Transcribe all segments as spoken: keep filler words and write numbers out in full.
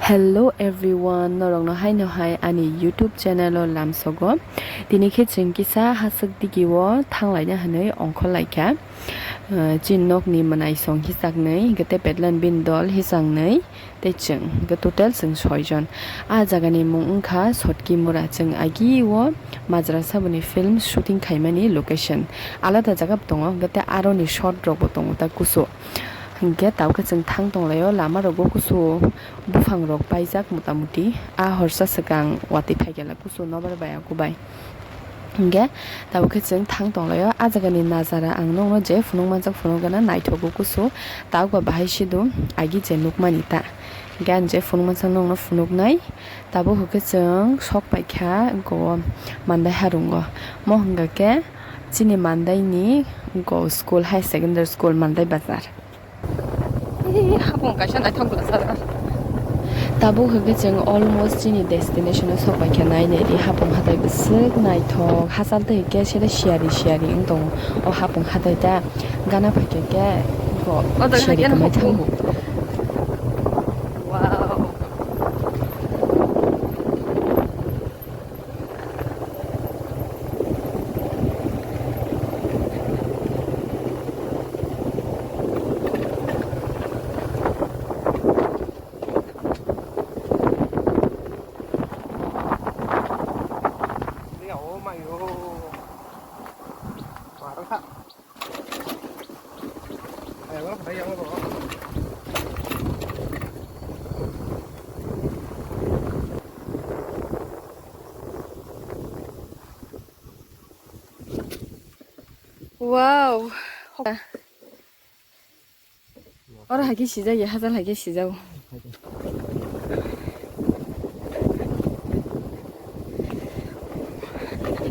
Hello everyone, norokno haino hai ani YouTube channel o lamsogo. Tini khe chwng kisa haswk digi o thanglaina hwnwi ongkhor laikha. Uh, chini nokni mwnai song hisaknwi, hwnkhe tei Petlan bini dol hisaknwi, tei chwng, hwnkhe total chwng soi jon. A jagani mung wngkha Sotki Mura, chwng agi o Majra Saboni film shooting khaimani location. Alada jaga bo tongo, hwnkhe tei aroni shot rokbo tongo ta kusu. Hwnkhe tabukhe chwng thang tonglaio, lama rogo kusu buphang rok paijak mota moti. A horsa swkang watwi phaikhe la kusu nobar bai aku bai. Hwnkhe tabukhe chwng thang tonglaio, a jagani najara ang nokno je phunuk manjak phunuk gana naithogo kusu. Tabukba bahai sidu agi je nukmani ta. Hwnkhe ang je phunuk manjak nokno phunuknai. Tabuk hwnkhe chwng sok paikha go Mandai harungo. Mo hwnkha khe chini Mandaini go school, high secondary school Mandai bazar. Ee, hapung kaisa naithok bwla sara. Tabuk hwnkhe chwng almost chini destination o sok paikha, nai nai di hapung hatai bwswk naithok, hachal twi hwnkhe sere siyari siyari wng tongo o hapung hatai ta, gana phaikha khe go O jaga seri haikhe kwmai hapung. Thango. Wow. Wow. Oro hai khe sijak ya, hachal hai khe sijak.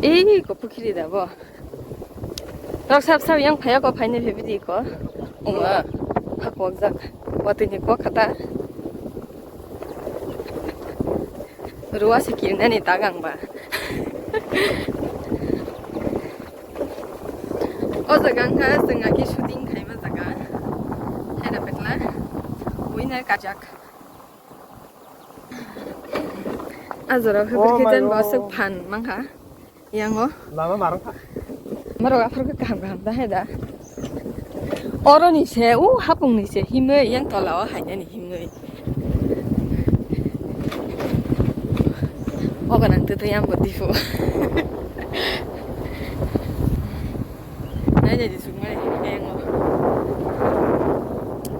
Ei ko pukhiri da bo. Rok sap sap yang phaya ko phaini phe bidi ko. Oma. Hakok jak. Watini ko khata. Ruwa se kirnani tagang ba. O jaga wngkha chwng agi shooting khaima jaga. Haina Petla. Winner kajak. A jora khe Oh my Birkhijan bo God. Aswk phan mankha. Yango. Lama barang kha. Marok aphar khe kaham kaham ta hai da. Oroni se, u hapung ni se himwi yang tola o hainani himwi. Ogo nang twi twi yang bo difu. Nai nai di sukmani yango.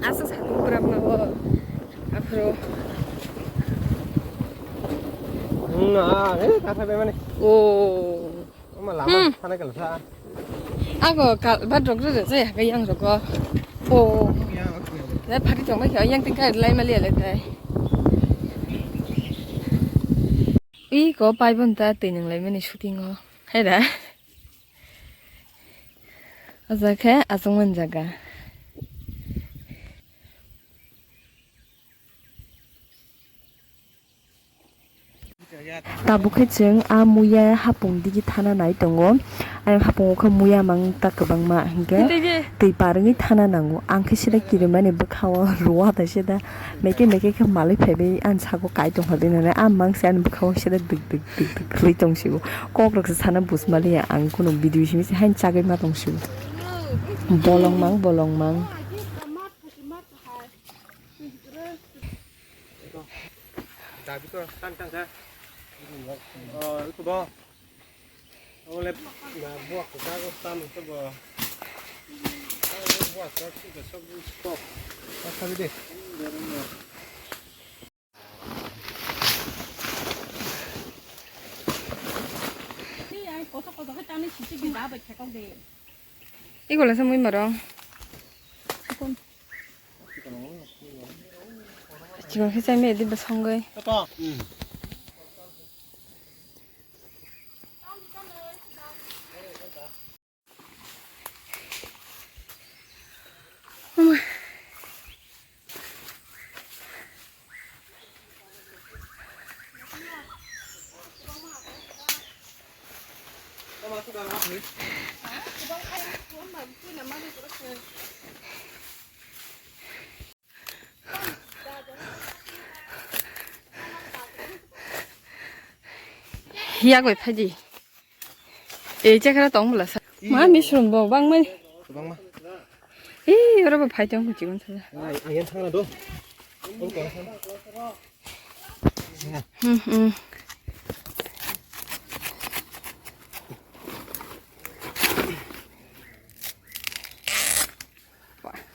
Asa sakung kurap ma bo. Aphuru. Hmm, ah, eh, kasa be mani. Oh. Oma lama Hmm. Sana kala sa. Ago kal, ba drok re re, saya ka yang rogo. Oh. Ya, oke. Lai phari tong mai ka, yang tingka lai mali lai tai. I ko pai bon ta twi nang lai mani shooting o. Hai da. Aja khe, asung man jaga. Tabuk khe chwng a muya hapung digi thana nai tongo. Ayang hapung o khe muya mang ta kwbangma hinkhe twi par wngwi thana nango. Ang khe sida kirimani bwkha o ruwa da sida meke meke khe malwi phaiwi ani sago kai tongkha bini hwnwi a mang se ani bwkha o sida dik dik dik dik khwlwi tongsigo. Kok rok se sana bus maliya ang kunu video simi se haino chagwi ma tongsigo. Bolong mang bolong mang. Dabi to tang tang sa. Oh, itu bo. Ole na buah ko ka ko tam to bo. Buah ko ki ko sob stop. Ka sabi de. Iko le samui marong. Chikon khe chai me di bwsongwi. Ya goi phaidi. Ei chakra tong bwla sa. Ma misrum bo bang mai. Kwbangma. Ei ora bo phai tong chikon sa. Ai, ai, yan thangna do. Hmm, hmm.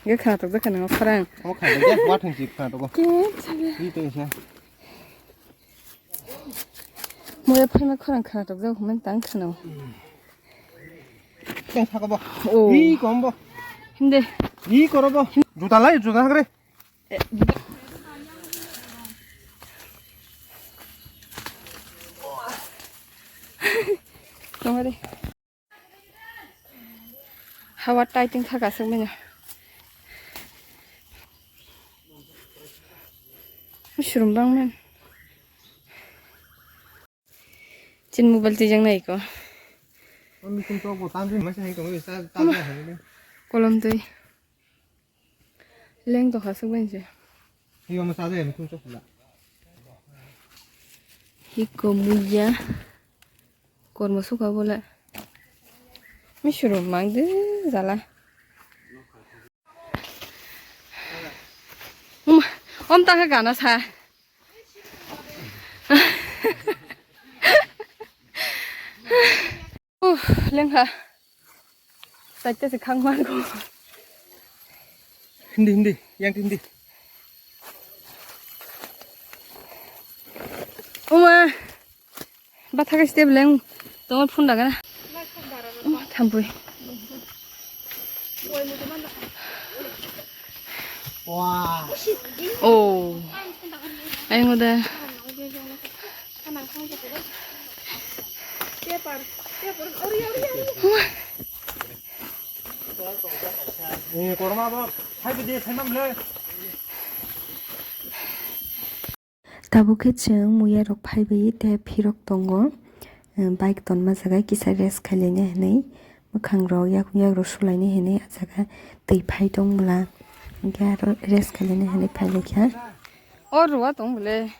Ge khana tok, ge khana tok, khorang. Omo khana tok, ge wathang si khana tok. Ke sabe. Ri to sa. Moya phaima khorang khana tok, ge humen tang khana. Tang thaka bo. Oh. Ri kom bo. Hinde. Ri koro bo. Juta lai, juta hagre. Tongore. Hawa tai ting kha kasuk manya. Mushroom bang man. Chin mobile twijang nai ko. Kolom twi. Leng to khasuk bai se. Hiko muya. Kormo suka bole. Misuru mang de jala. Um, om ta gana sa. Uh, lengha. Taita se khang man ko. Hindi, hindi, yang hindi. Uma. Bathaka step leng. Tongol phun daga. Uma, thampui. Wow. Oh. Ayung udah. Tabuk khe chwng muya rok phaibai tei phirok tongo, bike tonma jaga kisa rest khailaina hinwi. Mwkhang rok yakung yakrok sulaina hinwi ah jaga twi phai tong bwla, hwnkhe aro rest khailana hinwi phailaikha. O rwwa tong bwle.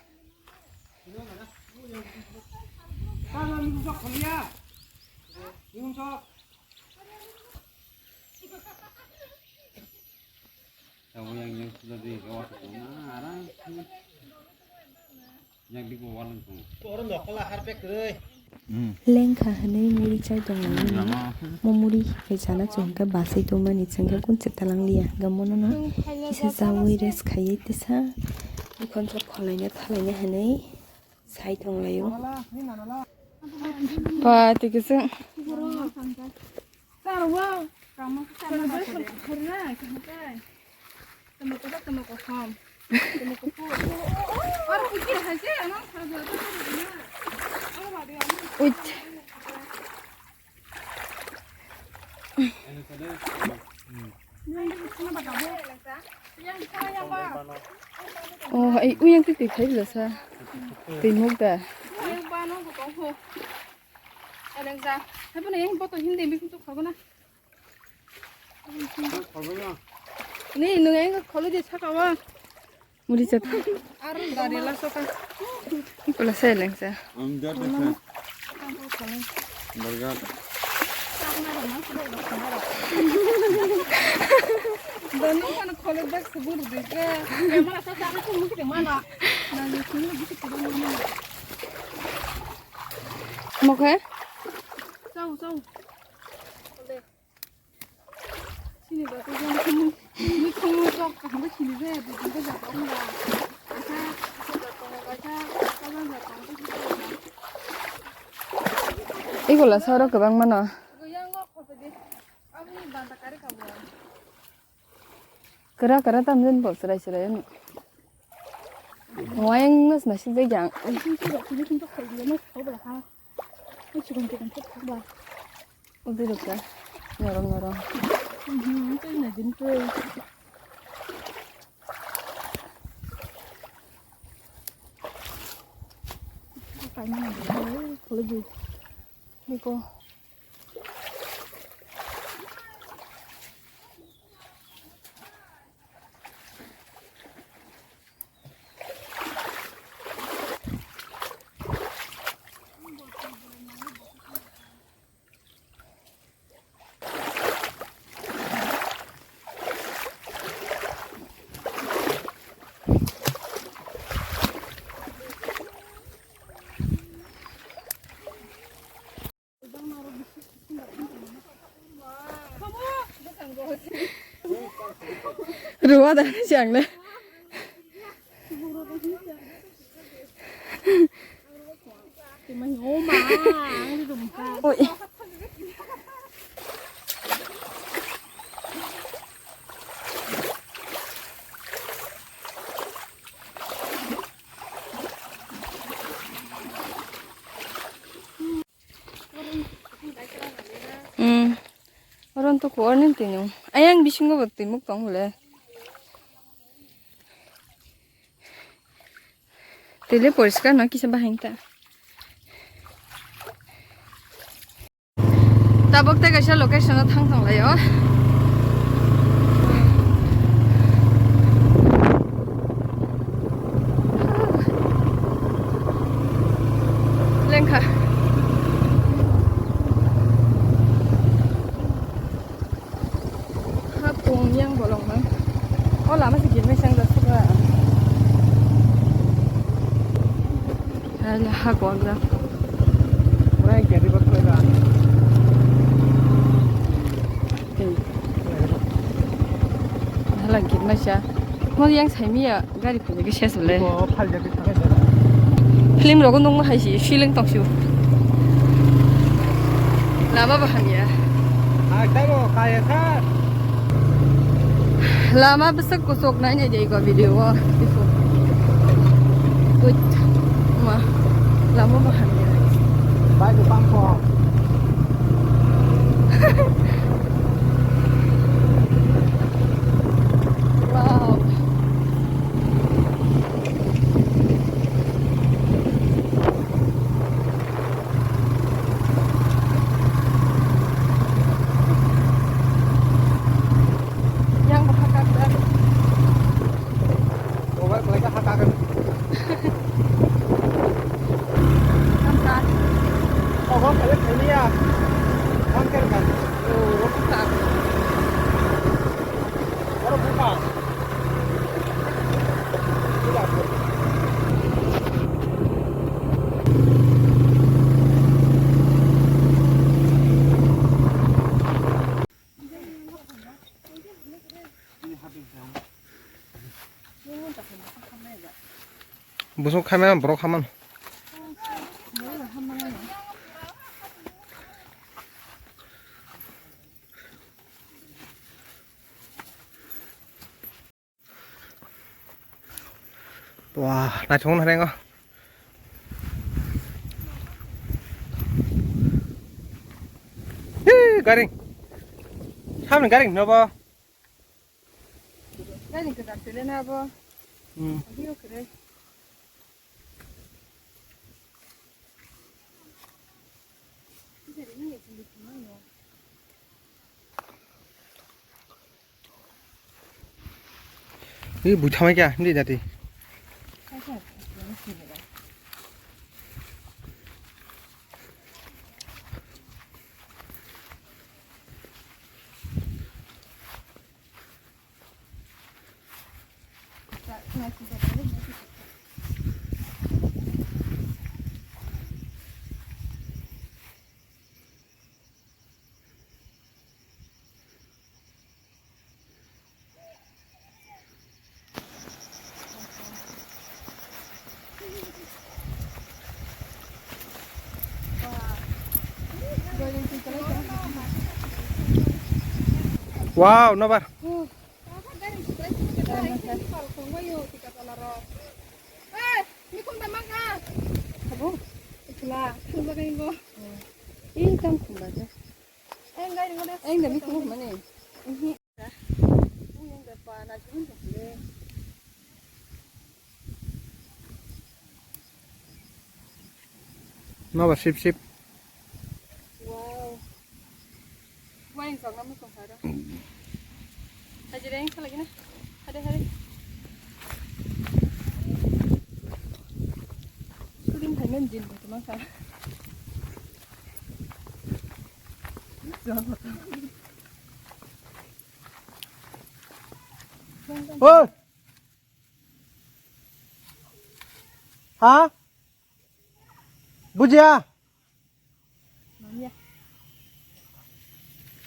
Lengkha hinwi muri chai tonglaimani. Mo muri hinkhe chana chwng hinkhe basai tongmani chwng hinkhe kun chwtalang liya hinkhe monono kisa chawi rest khaiwi tisa bikhon chok khwlaina thalaina hinwi sai tonglaio. Ba twi kisa. Uit. Oh, ai, uyang twi twi phai bwla sa. Twi muk da. Elengsa. Hai bono yang botol hindi mi kuntu khabo na. Ni nung yang kholo di saka wa. Muri chat. Aro dari la saka. Pula seleng sa. Ang jat sa. Burger. Danu kan kholo bag sebur de ke. Camera sa sa ko mukti mana. Na ni sini bisa kudu mana. Mokhe? Sau, sau. Sini ba tu yang kamu, ni kamu sok kamu sini be, di sini be jatuh enggak? Asa, asa jatuh, asa, asa jatuh, asa jatuh. Iku lah soro kebang mana? Yang kok kau tadi? Aku ni bantah kari kamu. Kera kera tam jen bo serai serai anu. Wayang nas nasib deh jang. Udi rukha. Norong norong. Niko. Ruwa da siang le. Oi. Hmm. Oron to ko ornin tino. Ayang bisingo bo twi muk tong le. Tele poriskar no kisa bahai ta. Tabok tei kaisa location o thang tong lai o. Lengkha. Ha pung yang bolong mang. O lama se gilme sang da suka. Hala ha gong da. Ora yang jadi bak koi da. Hala gilme sa. Mo yang sai miya. Gari phai khe ses le. Bo phal jagwi thangkhe sera. Film rogo nungma hai si feeling tong siu. Lama bo hamya. Ah, taibo kaya sar. Lama bwswk kuchuk nai nai dei go video o. Wait. Ma. Lama bo hamya. Bai bo pang ko. Wow. Yang bahaka. Obai belai khe haka khe. Hamka. Obo khe thailia. Hamka khe. O, hamka. Oro buka. Busuk khaimano borok hamano. Wah, naithok nang reng o. Hee, garing. Samni garing nobo. Garing kwchak sele na bo. Hmm. Hiyo kre. Ni bui thamai kya, ni dati. Wow, nobar. Abo, ikla, thang bagai bo. Ih, tam khum baja. Eng da mikhu mani. Mhm. Eng da pa na jun ta le. Nobar sip sip. Wow. Wine song namu song hara. Haji reng sa lagi na. Hade hade. Shooting hai men jin tu mang sa. Oi. Ha? Bujiya? Mamya.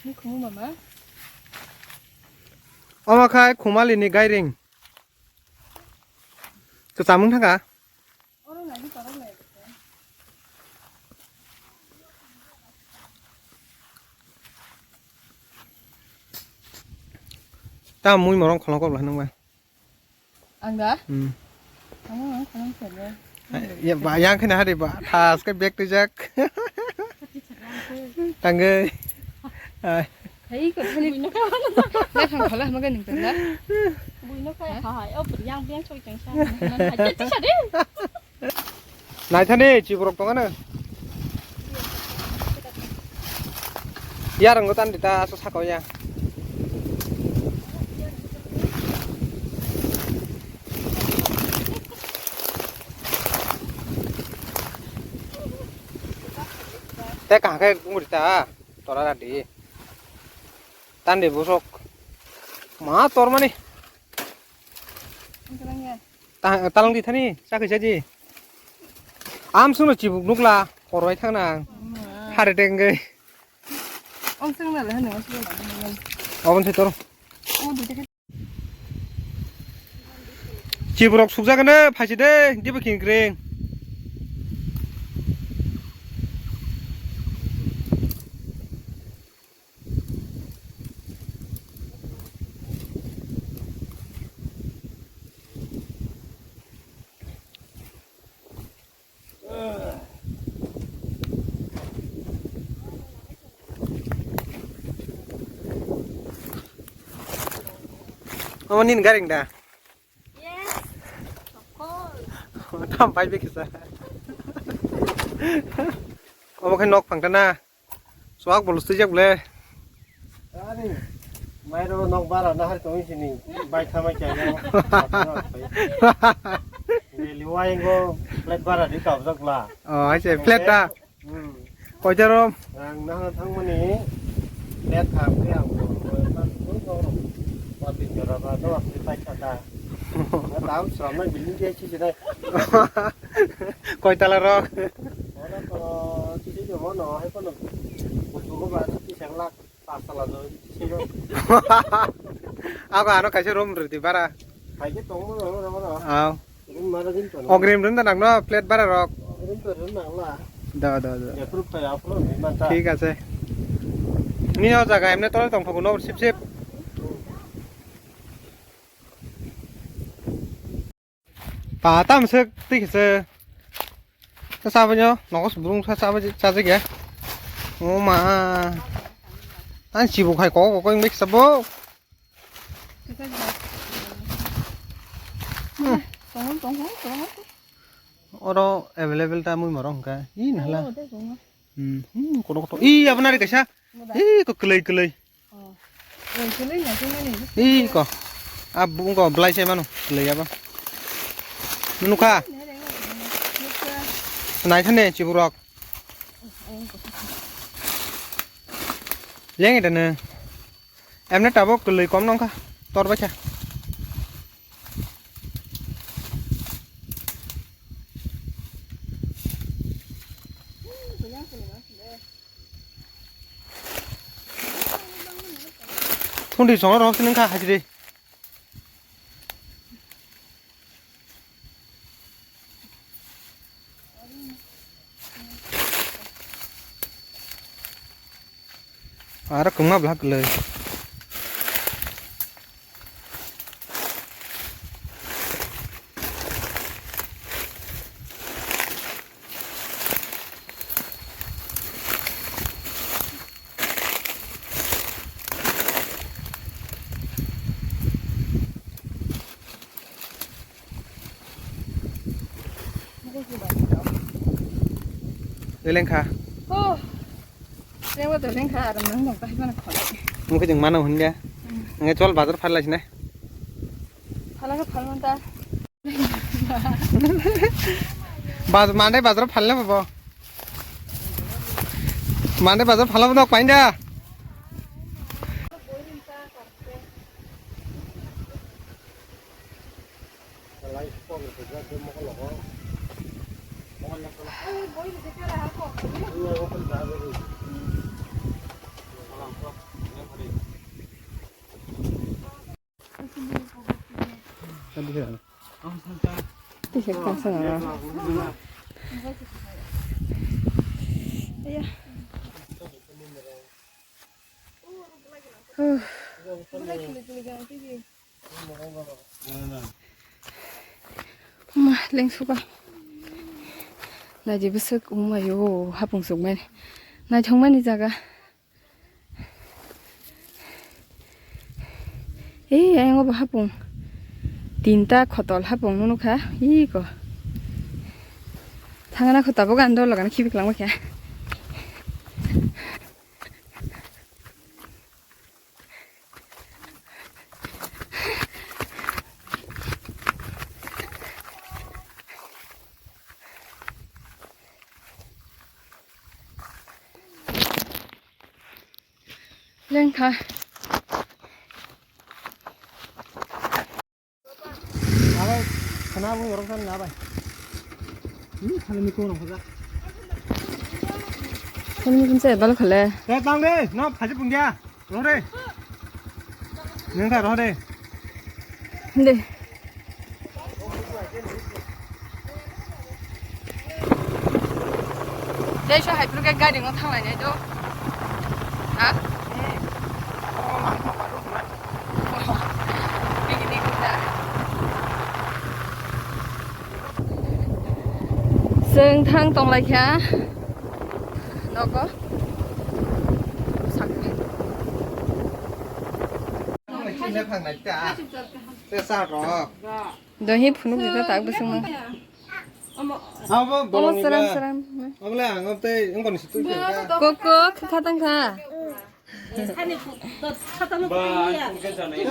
Ni khumu mama. Omo khai Khumali ni gairing. Kwcham wng thangkha. Ta mui morong kholo kok lai nang bai. Ang da? Hmm. Ang ang kholo kok le. Ya ba yang khena hari ba. Thas ke bek tujak. Tangge. Ai. Hei ko thani. Lai khang khala ma ga ning tang da. Buino khai ha ha. O yang beng choi chang sa. Hai ti sa de. Naithani chiborok tongano. Yarang go tan dita aso sako ya. Te kaham khe gumurita tora radi. Tande bosok. Ma tormani. Ta-, talang di thani, sakhi saji. Am sungno chibuk nukla, korwai thangna ang. Hari tengge. Ong sungno le hano, ong sungno le hano. Obon se toro. Chiburok sukjagano, phaisi de, dibo king kring. Omo nini gari da? Yes, of course. Tam pai be kisa. Omo khe nok phang ta na. Swak bolus twijak ble. Ani, mairo nok bara na hari tongwi sini. Bai thamai kaya no. Ni liwa ingo flat bara di kabjak bla. Oh, hai se flat ta. Hmm. Koita rom? Ang na thangmani flat kham ke ang. Pati jora ba do, pai ta. Tao sramna building dia sisi dai. Koi tala rok? Ono to sisi jomo no, hai kono. Kutu ko ba sisi sang lak, pas tala do sisi do. Ako ano kaisa room rwdi bara. Hai ke tong mo no no no. Aw. Room mara din to. Ogrim rwna nang no plate bara rok. Room to room nang la. Da da da. Ya proof kaya aplo ni manta. Thik ase. Ni o jaga emne tole tong phagu no sip sip. Pa tam se tik se. Ta sabanyo, nokos burung sa sabaji chaji ge. O ma. Tan sibu khai ko ko ko mix sabo. Hmm. Tongo, tongo, tongo. Oro available ta mui morong ka. I nala. Oh, de tongo. Hmm, hmm, kono koto. I abonari kaisa. Moda. I ko kelai kelai. Oh. Eh, kelai na kelai ni. I ko. Ab ko belai se manu kelai aba. Nunu ka. Nai thane chiburok. Leng ida ne. Emne tabok kwlwi kom nongkha, tor baikha. Thundi songno rohor sining kha hajri. Aro kwma bwlak kwlwi. Eleng kha. Oh. Lengwa to leng kha, aram nang nang kahima na khole. Mukhe jeng mano hunja. Hmm. Nge chol bazar phalai sine. Phala kha phalmanta. Baz-, Monday bazar phalne babo. Monday bazar phalabo nok painda. Tisa kasa na. Iya. Huh. Ma, lengsuka. Naidi bwswk wngmai o, hapung sukmani. Naithokmani jaga. Ei, ayang bo hapung. Tinta khotol hapung nukha. Iko. Thangna kho tabuk ang dol lagana khibi kwlangma khe. Lengkha. Abai, khana bung yorong san na bai. Ini khana mi kong rong khajak. Khana mi kong sa bal khale. Eh, tang de, no, phaji pung dia. Roh de. Neng kha roh de. De. Tei so hai phuru khe gari no thang lai nai do. Ha? Bigi bigi da. Chwng thang tong lai kha. Nogo. Sakni. Dohi phunuk dita tak bwswngma. Abo Omo bolongni sram ba. Sram. Abole ang tei wngkoni situ khe ka. Koko khakha tang kha. Ba, ang khe janai.